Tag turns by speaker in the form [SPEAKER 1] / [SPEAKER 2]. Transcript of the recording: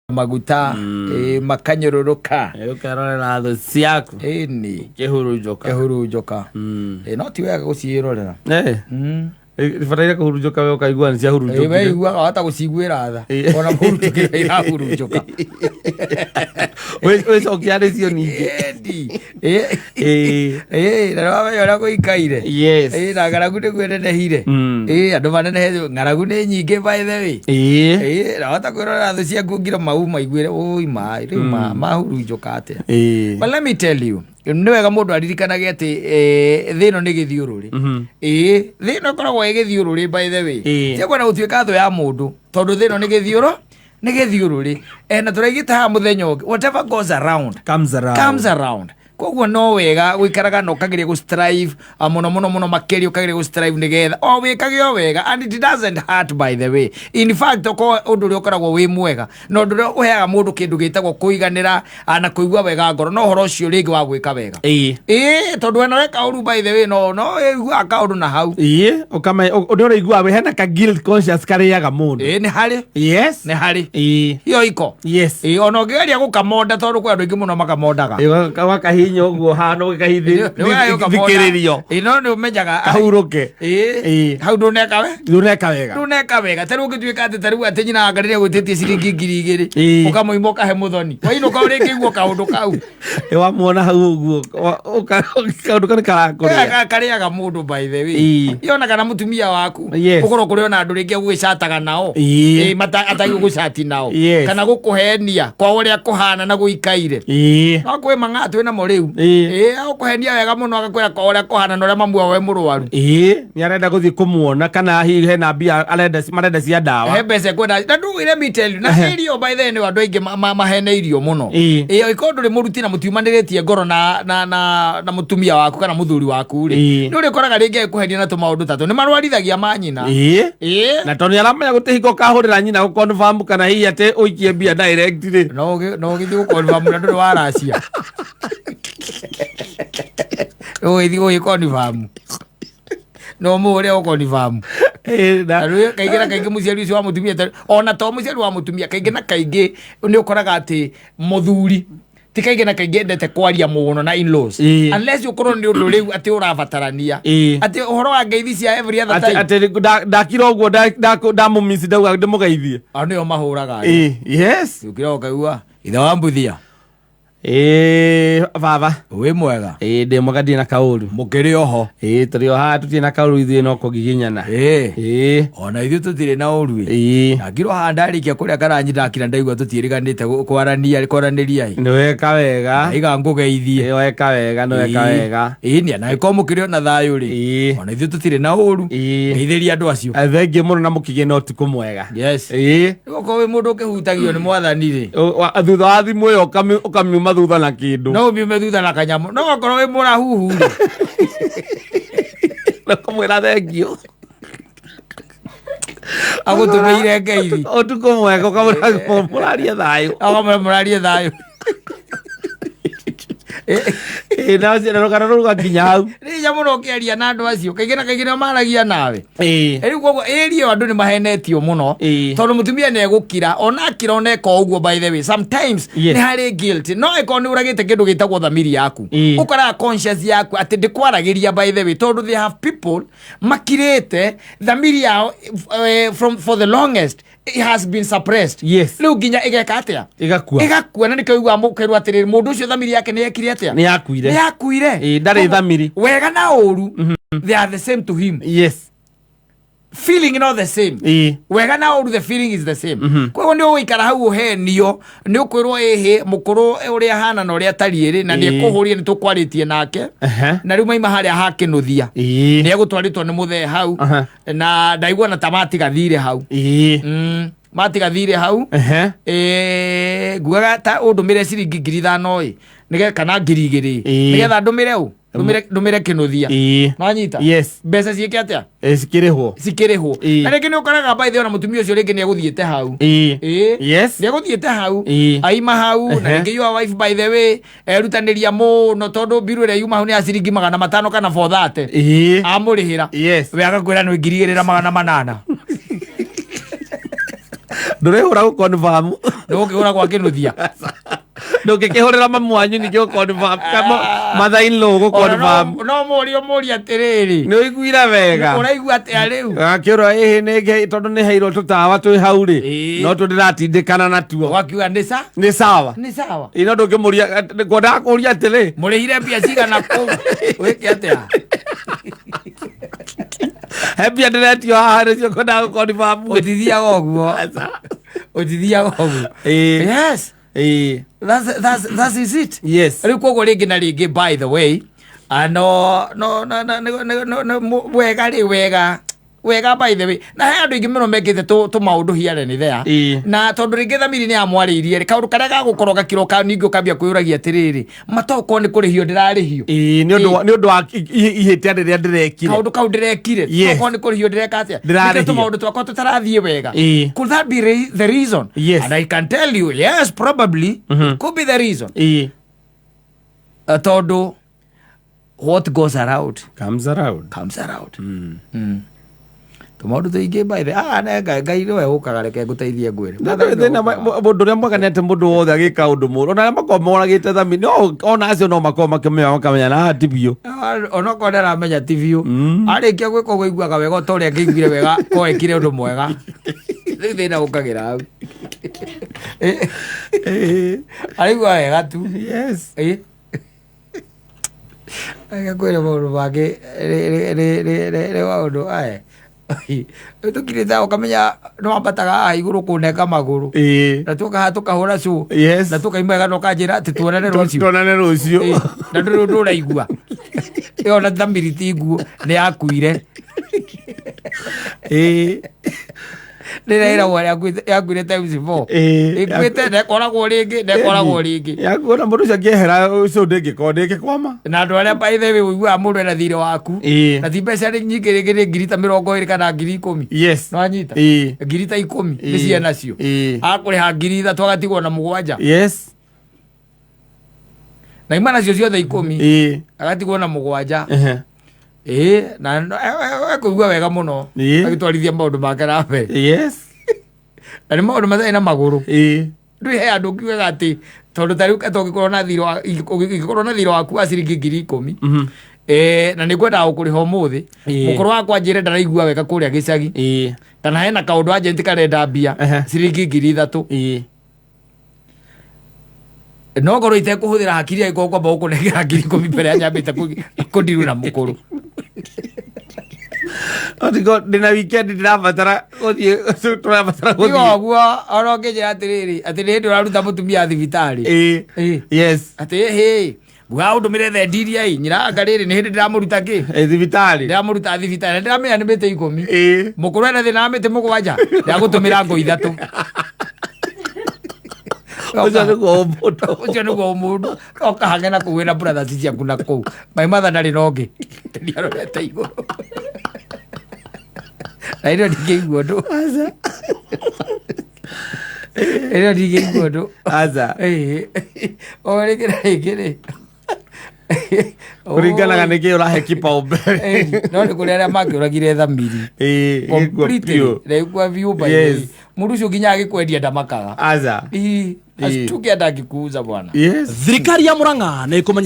[SPEAKER 1] Maguta makanyũrũrũka.
[SPEAKER 2] Ũkerorera thũ ciaku.
[SPEAKER 1] Ĩni.
[SPEAKER 2] Kĩhurunjũka.
[SPEAKER 1] Kĩhurunjũka. No ti wega gũciĩrorera.
[SPEAKER 2] Bataire kũhurunjũka we ũkaigua nĩ
[SPEAKER 1] We
[SPEAKER 2] ciahurunjũkire.
[SPEAKER 1] iguaga wahota gũciguĩra tha. Ona kũhurunjũkĩra irahurunjũka.
[SPEAKER 2] Wĩcokia harĩ cio ningĩ.
[SPEAKER 1] Ĩni. Na nĩwamenya ũrĩa gũikaire. Na ng'aragu nĩguo ĩnenehire. Andũ manenehe, ng'aragu nĩ nyingĩ by the way. Na wahota kwĩrorera thũ ciaku ngira mau maiguĩre ũi ma rĩu mahurunjũka atĩa. But let me tell you, nĩ wega mũndũ aririkanage atĩ thĩ ĩno nĩ gĩthiũrũrĩ. Thĩ ĩno ĩkoragwo ĩ gĩthiũrũrĩ by the way. Tiakwenda gũtuĩka thũ ya mũndũ tondũ thĩ ĩno nĩ gĩthiũrũ nĩ gĩthiũrũrĩ. Na tũraigĩte haha mũthenya ũngĩ, whatever goes around
[SPEAKER 2] comes around.
[SPEAKER 1] Comes around. Koguo no wega gũikaraga na ũkageria gũ strive mũno mũno mũno makĩria, ũkageria gũ strive nĩgetha o wĩkage o wega, and it doesn't hurt by the way. In fact, okorwo ũndũ ũrĩa ũkoragwo wĩ mwega na ũndũ ũrĩa ũheaga mũndũ kĩndũ gĩtagwo kũiganĩra na kũigua wega ngoro no ũhoro ũcio rĩngĩ wa gwĩka wega. Ĩĩ, tondũ wena weka ũru by the way no ĩiguaga kaũndũ na hau.
[SPEAKER 2] Ĩĩ, ũkame nĩ ũraigua wĩ hena ka guilt conscious karĩaga mũndũ.
[SPEAKER 1] Ĩĩ, nĩ harĩ. Nĩ harĩ. Iyo iko. Ĩĩ, ona ũngĩgeria gũkamonda, tondũ kwĩ andũ aingĩ mũno makamondaga.
[SPEAKER 2] Wakahinya ũguo hana ũgĩkahithikĩrĩrio.
[SPEAKER 1] Ĩĩ, no nĩ ũmenyaga.
[SPEAKER 2] Kahurũke.
[SPEAKER 1] Ĩĩ, hau ndũneka we
[SPEAKER 2] ndũneka wega.
[SPEAKER 1] Ndũneka wega. Ta rĩu ũngĩtuĩka atĩ ta rĩu atĩ nyina wa Ngai nĩagwĩtĩtie ciringi 2000, ũkamũima ũkahe mũthoni, wainũka ũrĩngĩ igua kaũndũ kau.
[SPEAKER 2] Ĩ, wamuona hau ũguo kaũndũ kau nĩ karakũrĩa.
[SPEAKER 1] Karĩaga mũndũ by the way. Yona kana mũtumia waku, ũkorwo kũrĩ ona andũ rĩngĩ agũgĩcataga nao. Atagĩgũcati nao, kana gũkũhenia kwa ũrĩa kũhana na gũikaire. No kwĩ mang'aa twĩ namo rĩu. Agũkũhenia wega mũno, agakwĩra kwa ũrĩa kũhana na ũrĩa mamu wao e mũrwaru.
[SPEAKER 2] Ĩĩ, nĩ arenda gũthiĩ kũmuona kana hihi hena mbia arenda marenda cia ndawa.
[SPEAKER 1] He mbeca kwenda na ndũ, let me tell you, na irio by the way nĩ andũ aingĩ maheneirio mũno. Ĩĩ, ĩkorwo ndũrĩ mũruti na mũtiumanĩrĩtie ngoro na mũtumia waku kana mũthuri waku rĩ, nĩ ũrĩkoraga rĩngĩ agĩkũhenia na tũmaũndũ tatũ nĩ marwarithagia manyina.
[SPEAKER 2] Na tondũ nĩ aramenya gũtirĩ hingo ũkahũrĩra nyina gũ-confirm kana hihi atĩ ũikie mbia direct rĩ.
[SPEAKER 1] No ũgĩthiĩ gũ-confirm na ndũrĩ waracia, ũgĩthiĩ gũgĩ-confirm no mũhũre ũ-confirm.
[SPEAKER 2] Ĩĩ,
[SPEAKER 1] Na rĩu kaingĩ na kaingĩ mũciari ũcio wa mũtumia ona to mũciari wa mũtumia, kaingĩ na kaingĩ nĩ ũkoraga atĩ mũthuri ti kaingĩ na kaingĩ endete kwaria mũno na in-laws, unless ũkorwo nĩ ũndũ rĩu atĩ ũrabatarania, atĩ ũhoro wa ngeithi cia every other
[SPEAKER 2] atĩ
[SPEAKER 1] time.
[SPEAKER 2] Atĩ ndakira ũguo ndamũmici ndauga ndĩmũgeithie.
[SPEAKER 1] Ao nĩo mahũraga.
[SPEAKER 2] Ĩĩ, yes.
[SPEAKER 1] Ũkĩra ũkaigua ithe wa mbuthia.
[SPEAKER 2] Ĩĩ, baba.
[SPEAKER 1] Wĩ mwega?
[SPEAKER 2] Ĩĩ, ndĩ mwega, ndirĩ na kaũru.
[SPEAKER 1] Mũkĩrĩ oho?
[SPEAKER 2] Ĩĩ, tũrĩ o haha, tũtirĩ na kaũru ithuĩ no kũgiginyana.
[SPEAKER 1] Ĩĩ. Ona ithuĩ tũtirĩ na ũru ĩ. Ndakirwo haha ndarĩkia kũrĩa karanji, ndakira ndaigua tũtiĩrĩganĩte kwaranĩa kwaranĩria ĩ.
[SPEAKER 2] Nĩ weka wega.
[SPEAKER 1] Ndaiga ngũgeithie.
[SPEAKER 2] Ĩĩ, weka wega, nĩ weka wega.
[SPEAKER 1] Ĩĩ, nĩ na ĩkorwo mũkĩrĩ ona thayũ rĩ, ona ithuĩ tũtirĩ na ũru. Geithĩria andũ acio.
[SPEAKER 2] Thengiũ mũno na mũkĩgĩe na ũtukũ mwega.
[SPEAKER 1] Yes. Okorwo wĩ mũndũ ũkĩhutagio nĩ mwathani rĩ,
[SPEAKER 2] Thutha wa thimũ ĩyo ũkamiuma thutha na kĩndũ.
[SPEAKER 1] No ũmiume thutha na kanyamũ, no okorwo wĩ mũrahuhu rĩ,
[SPEAKER 2] na kũmwĩra thengiũ.
[SPEAKER 1] Agũtũmĩire ngeithi.
[SPEAKER 2] Ũtukũ mwega, ũkamwĩra mũrarie thayũ.
[SPEAKER 1] Akamwĩra mũrarie thayũ.
[SPEAKER 2] Ĩĩ, na ũcio na rũgano rũu rũgakinya hau.
[SPEAKER 1] Rĩnya mũno ũkĩaria na andũ acio, kaingĩ na kaingĩ nĩo maragia nawe. Rĩu koguo ĩrio andũ nĩ mahenetio mũno, tondũ mũtumia nĩ egũkira, ona akira, ona eka ũguo, by the way sometimes nĩ harĩ guilt, no ĩkorwo nĩ ũragĩte kĩndũ gĩtagwo thamiri yaku, ũkoraga conscience yaku atĩ ndĩkwaragĩria by the way, tondũ they have people makirĩte thamiri yao from for the longest it has been suppressed. Rĩu nginya ĩgeka atĩa?
[SPEAKER 2] Ĩgakua.
[SPEAKER 1] Ĩgakua, na nĩkĩo ũiguaga mũkerwo atĩrĩrĩ, mũndũ ũcio thamiri yake nĩ yekire atĩa?
[SPEAKER 2] Nĩ yakuire.
[SPEAKER 1] Nĩ yakuire.
[SPEAKER 2] Ĩĩ, ndarĩ thamiri.
[SPEAKER 1] Wega na ũru, they are the same to him. Feeling not the same. Wega na ũru, the feeling is the same. Koguo nĩ ũgũikara hau ũhenio, nĩ ũkwĩrwo ĩhĩ mũkũrũ ũrĩa ahana na ũrĩa atariĩ rĩ, na nĩ ekũhũria nĩ tũkwarĩtie nake. Na rĩu maima harĩa hakĩnũthia, nĩ egũtwarĩtwo nĩ mũthee hau. Na ndaigua na ta matiga thirĩ hau. Matiga thirĩ hau. Ngugaga ta ũndũmĩre ciringi 5000 ĩ, kana 2000, nĩgetha ndũmĩre ũ ndũmĩre kĩnũthia. Nwanyita?
[SPEAKER 2] Yes.
[SPEAKER 1] Mbeca ciĩke atĩa?
[SPEAKER 2] Ĩĩ, cikĩrĩhwo.
[SPEAKER 1] Cikĩrĩhwo. Na rĩngĩ nĩ ũkoraga by the way ona mũtumia ũcio rĩngĩ nĩ egũthiĩte hau. Nĩ egũthiĩte hau. Aima hau na rĩngĩ your wife by the way erutanĩria mũno, tondũ mbiru ĩrĩa yuma hau nĩ ya ciringi 500 kana 430, amũrĩhĩra. We agakwĩra nĩ 2800.
[SPEAKER 2] Ndũrĩhũra gũ-confirm.
[SPEAKER 1] Ndũgũkĩhũra gwa kĩnuthia.
[SPEAKER 2] Ndũngĩkĩhũrĩra mamu wanyu ningĩ gũ-confirm kana mother in law
[SPEAKER 1] Ona
[SPEAKER 2] gũ-confirm.
[SPEAKER 1] no mũrie mũrie atĩrĩrĩ,
[SPEAKER 2] Nĩ ũiguire wega?
[SPEAKER 1] Ũraigua atĩa rĩu?
[SPEAKER 2] Akĩũrwo ĩhĩ nĩ tondũ nĩ heirwo tũtawa twĩ hau rĩ, no tũndĩratindĩkana natuo.
[SPEAKER 1] Ũgakiuga nĩ sa
[SPEAKER 2] Nĩ sawa.
[SPEAKER 1] Nĩ sawa.
[SPEAKER 2] Ĩ no ndũngĩmũria, ngwendaga kũria atĩrĩ,
[SPEAKER 1] Mũrĩhire mbia cigana kũu wĩke atĩa?
[SPEAKER 2] He mbia ndĩretio haha nĩcio ngwendaga gũ-confirm.
[SPEAKER 1] Ũtithiaga ũguo, ũtithiaga ũguo. Yes. That's is it. Rĩu koguo rĩngĩ na rĩngĩ, by the way, no no no no no no no no wega rĩ, wega wega, by the way, na he andũ aingĩ mũno mekĩte tũ maũndũ here and there. Na tondũ rĩngĩ thamiri nĩ yamwarĩirie rĩ, kaũndũ karĩa gagũkorwo gakĩroka ningĩ ũkambia kwĩyũragia atĩrĩrĩ, matokorwo nĩ kũrĩhio ndĩrarĩhio.
[SPEAKER 2] Ĩĩ, nĩ ũndũ wa ihĩtia rĩrĩa ndĩrekire.
[SPEAKER 1] Kaũndũ kau ndĩrekire. Tokorwo nĩ kũrĩhio ndĩreka atĩa.
[SPEAKER 2] Ndĩrarĩhio.
[SPEAKER 1] Nĩkĩo tũmaũndũ twakwa tũtarathiĩ wega. Could that be the reason?
[SPEAKER 2] Yes.
[SPEAKER 1] And I can tell you, yes, probably. It could be the reason. Tondũ what goes around
[SPEAKER 2] Comes around.
[SPEAKER 1] Comes around. Tũmaũndũ tũingĩ, by the ah ne Ngai, Ngai nĩwe ũkaga, reke ngũteithie ngwĩre.
[SPEAKER 2] Thĩna mũndũ ũrĩa mwega nĩ atĩ mũndũ wothe agĩka ũndũ mũũru, ona arĩa makoragwo moragĩte thami no ona acio no makorwo makĩmenya, makamenya na haha ti biũ.
[SPEAKER 1] Onokorwo ndaramenya ti biũ, arĩkia gwĩka ũguo aiguaga wega o ta ũrĩa angĩiguire wega ko ekire ũndũ mwega. Rĩu thĩna ũkagĩra hau. Araigua wega tu. Reke kwĩre maũndũ mangĩ nĩ maũndũ aya tũkirĩte ũkamenya nĩ wambataga haha igũrũ kũnenga magũrũ na tuoka haha tũkahũra show na tũkaima wega na ũkanjĩra atĩ tuonane rũciũ.
[SPEAKER 2] Tuonane rũciũ.
[SPEAKER 1] Na ndũrĩ ũndũ ũraigua, ĩyo na thamiri ti nguo nĩ yakuire. Nĩraĩragwo yakuire times four. Ĩkuĩte na ĩkoragwo rĩngĩ na ĩkoragwo rĩngĩ.
[SPEAKER 2] Yakuona mũndũ ũcio angĩehera ũcio ndĩngĩkorwo ndĩngĩkwama.
[SPEAKER 1] Na andũ arĩa, by the way, ũiguaga mũndũ ena thirĩ waku na ti mbeca nĩ nyingĩ, rĩngĩ nĩ ngiri ta 20 kana 10,000. Nĩwanyita? 10,000 ta 10 nĩ ciana cio. Akũrĩha 3,000 agatigwo na 7. Na ima nacio ciothe 10. Agatigwo na 7. Ĩĩ, na ekũigua wega mũno agĩtwarithia maũndũ make na mbere. Na nĩ maũndũ matarĩ na magũrũ. Ndwĩ he andũ ũkiugaga atĩ tondũ ta rĩu kata ũngĩkorwo na thirĩ waku wa ciringi 10,000, na nĩ ngwendaga gũkũrĩha ũmũthĩ, mũkũrũ wakwa njĩre ndaraigua wega kũrĩa gĩcagi, kana hena kaũndũ agent karenda mbia ciringi 3,000, no ngorwo itekũhũthĩra hakiri angĩkorwo kwamba gũkũnengera 10,000 mbere ya nyambĩte kũndiru na mũkũrũ.
[SPEAKER 2] Otigo ndĩna weekend, ndĩrabatara gũthiĩ, tũrabatara
[SPEAKER 1] tiga
[SPEAKER 2] gũthiĩ.
[SPEAKER 1] Ũguo ona ũngĩnjĩra atĩrĩrĩ, atĩ nĩ hĩndĩ ũraruta mũtumia thibitarĩ. Atĩ hĩ nguga ũndũmĩre thendi iria ĩ nyina anga rĩrĩ nĩ hĩndĩ ndĩramũruta kĩ.
[SPEAKER 2] Thibitarĩ.
[SPEAKER 1] Ndĩramũruta thibitarĩ na ndĩramenya nĩ mĩtĩ 10. Mũkũrũ ena thĩna wa mĩtĩ 7, ndĩragũtũmĩra ngũ 3.
[SPEAKER 2] Ũcio nĩguo ũmũndũ.
[SPEAKER 1] Ũcio nĩguo ũmũndũ ũkahange na kũu wĩna brothers ciaku na kũu my mother ndarĩ na ũngĩ ndiarorete igũrũ na ĩno ndingĩigua ũndũ, ĩno ndingĩigua ũndũ.
[SPEAKER 2] Aca.
[SPEAKER 1] Ĩĩ. O rĩngĩ na rĩngĩ rĩ.
[SPEAKER 2] Kũringanaga nĩ kĩ ũrahe kipaumbele.
[SPEAKER 1] Ĩĩ, no nĩ kũrĩ arĩa mangĩũragire thamiri
[SPEAKER 2] Ĩĩ, gĩkua
[SPEAKER 1] completely
[SPEAKER 2] biũ.
[SPEAKER 1] na ĩkua biũ, by the way. Mũndũ ũcio nginya agĩkwendia ndamakaga.
[SPEAKER 2] Aca.
[SPEAKER 1] Ĩĩ, ashtuke hata akikuuza bwana.
[SPEAKER 2] Thirikari ya Murang'a nĩ ĩkũmenya